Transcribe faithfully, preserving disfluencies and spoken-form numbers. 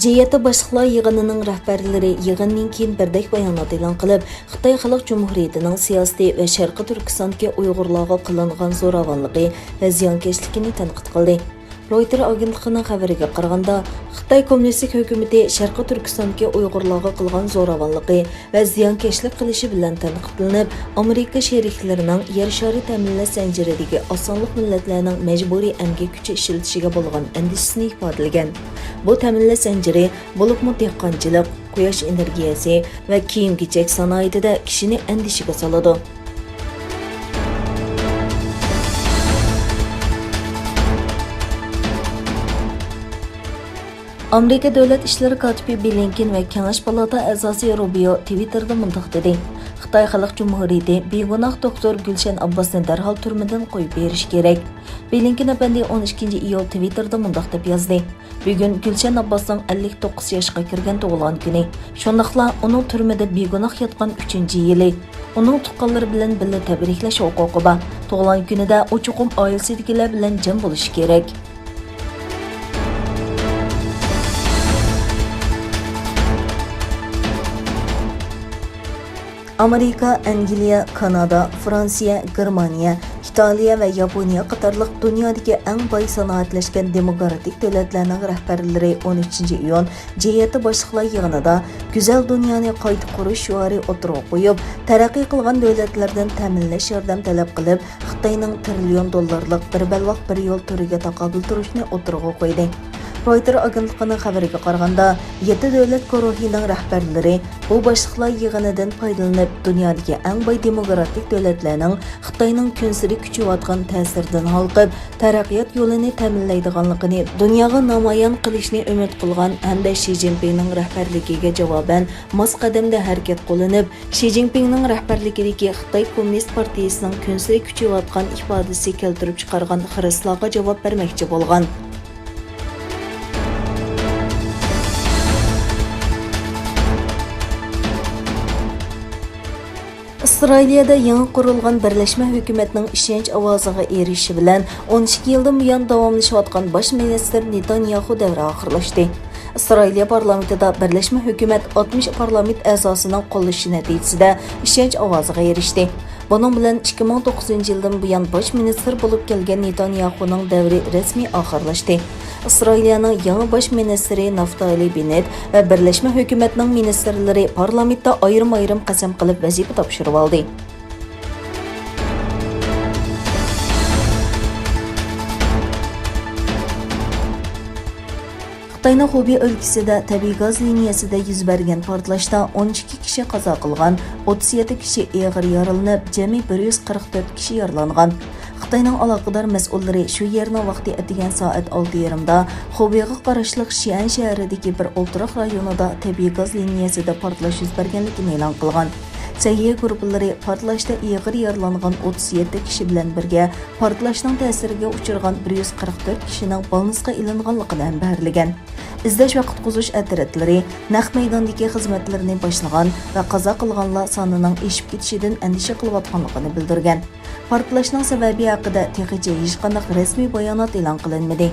جى يەتتە باشلىقلار يىغىنىنىڭ رەھبەرلىرى يىغىندىن كېيىن بىردەك بايانات ئېلان قىلىپ، خىتاي خەلق جۇمھۇرىيىتىنىڭ سىياسىتى ۋە شەرقىي تۈركىستاندىكى ئۇيغۇرلارغا قىلىنغان زوراۋانلىقى ۋە زىيانكەشلىكىنى تەنقىد قىلدى. رويتېر ئاگېنتلىقىنىڭ خەۋىرىگە قارىغاندا، خىتاي كوممۇنىستىك ھۆكۈمىتى شەرقىي تۈركىستاندىكى ئۇيغۇرلارغا قىلغان زوراۋانلىقى ۋە زىيانكەشلىك قىلىشى بىلەن تەنقىدلىنىپ، ئامېرىكا شېرىكلىرىنىڭ يەر شارى تەمىنلەش زەنجىرىدىكى ئاز سانلىق مىللەتلەرنىڭ مەجبۇرىي ئەمگەك كۈچى ئىشلىتىشىگە بولغان ئەندىشىسىنى ئىپادىلىگەن. بۇ تەمىنلەش زەنجىرى بولۇپمۇ دېھقانچىلىق، قۇياش ئېنېرگىيەسى ۋە كىيىم-كېچەك سانائىتىدە كىشىنى ئەندىشىگە سالىدۇ. ئامېرىكا دۆلەت ئىشلىرى كاتىپى بلىنكېن ۋە كېڭەش پالاتا ئەزاسى روبىيو تىۋىتتېردا مۇنداق دېدى: «خىتاي خەلق جۇمھۇرىيىتى بىگۇناھ دوكتور گۈلشەن ئابباسنى دەرھال تۈرمىدىن قويۇپ بېرىشى كېرەك.» بلىنكېن ئەپەندى ئون ئىككىنچى ئىيۇل تىۋىتتېردا مۇنداق دەپ يازدى: «بۈگۈن گۈلشەن ئابباسنىڭ ئەللىك توققۇز ياشقا كىرگەن تۇغۇلغان كۈنى. شۇنداقلا ئۇنىڭ تۈرمىدە بىگۇناھ ياتقان ئۈچىنچى يىلى. ئۇنىڭ تۇغقانلىرى بىلەن بىللە تەبرىكلەش ھوقۇقى بار. تۇغۇلغان كۈنىدە ئۇ چوقۇم ئائىلىسىدىكىلەر بىلەن جەم بولۇشى كېرەك.» ئامېرىكا، ئەنگلىيە، كانادا، فرانسىيە، گېرمانىيە، ئىتالىيە ۋە ياپونىيە قاتارلىق دۇنيادىكى ئەڭ باي سانائەتلەشكەن دېموكراتىك دۆلەتلەرنىڭ رەھبەرلىرى ئون ئۈچىنچى ئىيۇن جى يەتتە باشلىقلار يىغىنىدا گۈزەل دۇنيانى قايتا قۇرۇش شوئارى ئوتتۇرىغا قويۇپ، تەرەققىي قىلغان دۆلەتلەردىن تەمىنلەش ياردەم تەلەپ قىلىپ، خىتاينىڭ تىرىليون دوللارلىق بىر بەلباغ بىر يول تۈرىگە تاقابىل تۇرۇشنى ئوتتۇرىغا قويدى. رويتېر ئاگېنتلىقىنىڭ خەۋىرىگە قارىغاندا، يەتتە دۆلەت گۇرۇھىنىڭ رەھبەرلىرى بۇ باشلىقلار يىغىنىدىن پايدىلىنىپ، دۇنيادىكى ئەڭ باي دېموكراتىك دۆلەتلەرنىڭ خىتاينىڭ كۈنسېرى كۈچىيىۋاتقان تەسىرىدىن ھالقىپ، تەرەققىيات يولىنى تەمىنلەيدىغانلىقىنى دۇنياغا نامايان قىلىشنى ئۈمىد قىلغان ھەمدە شى جىنپىڭنىڭ رەھبەرلىكىگە جاۋابەن ماس قەدەمدە ھەرىكەت قوللىنىپ، شى جىنپىڭنىڭ رەھبەرلىكىدىكى خىتاي كوممۇنىست پارتىيىسىنىڭ كۈنسېرى كۈچىيىۋاتقان ئىپادىسى كەلتۈرۈپ چىقارغان خىرىسلارغا جاۋاب بەرمەكچى بولغان. ئىسرائىلىيەدە يېڭى قۇرۇلغان بىرلەشمە ھۆكۈمەتنىڭ ئىشەنچ ئاۋازىغا ئېرىشىشى بىلەن، ئون ئىككى يىلدىن بۇيان داۋاملىشىۋاتقان باش مىنىستىر نېتانياخۇ دەۋرى ئاخىرلاشتى. ئىسرائىلىيە پارلامېنتىدا بىرلەشمە ھۆكۈمەت ئاتمىش پارلامېنت ئەزاسىنىڭ قوللىشى نەتىجىسىدە ئىشەنچ ئاۋازىغا ئېرىشتى. بۇنىڭ بىلەن ئىككى مىڭ توققۇزىنچى يىلدىن بۇيان باش مىنىستىر بولۇپ كەلگەن نېتانياخۇنىڭ دەۋرى رەسمىي ئاخىرلاشتى. ئىسرائىلىيەنىڭ يېڭى باش مىنىستىرى نافتالى بېننېت ۋە بىرلەشمە ھۆكۈمەتنىڭ مىنىستىرلىرى پارلامېنتتا ئايرىم-ئايرىم قەسەم قىلىپ ۋەزىپە تاپشۇرۇۋالدى. خىتاينىڭ خۇبېي ئۆلكىسىدە تەبىئىي گاز لىنىيەسىدە يۈز بەرگەن پارتلاشتا ئون ئىككى كىشى قازا قىلغان، ئوتتۇز يەتتە كىشى ئېغىر يارىلىنىپ، جەمئىي بىر يۈز قىرىق تۆت كىشى يارىلانغان. خىتاينىڭ ئالاقىدار مەسئۇللىرى شۇ يەرنىڭ ۋاقتى ئەتىگەن سائەت ئالتە يېرىمدا خۇبېيغا قاراشلىق شىئەن شەھىرىدىكى بىر ئولتۇراق رايونىدا تەبىئىي گاز لىنىيەسىدە پارتلاش يۈز بەرگەنلىكىنى ئېلان قىلغان. سەھىيە گۇرۇپپىلىرى پارتلاشتا ئېغىر يارىلانغان ئوتتۇز يەتتە كىشى بىلەن بىرگە پارتلاشنىڭ تەسىرىگە ئۇچرىغان بىر يۈز قىرىق تۆت كىشىنىڭ بالنىسقا ئېلىنغانلىقىنى ھەم بەھرلىگەن. ئىزدەش ۋە قۇتقۇزۇش ئەترەتلىرى نەق مەيداندىكى خىزمەتلىرىنى باشلىغان ۋە قازا قىلغانلار سانىنىڭ ئېشىپ كېتىشىدىن ئەندىشە قىلىۋاتقانلىقىنى بىلدۈرگەن. پارتلاشنىڭ سەۋەبى ھەققىدە تېخىچە ھېچقانداق رەسمىي بايانات ئېلان قىلىنمىدى.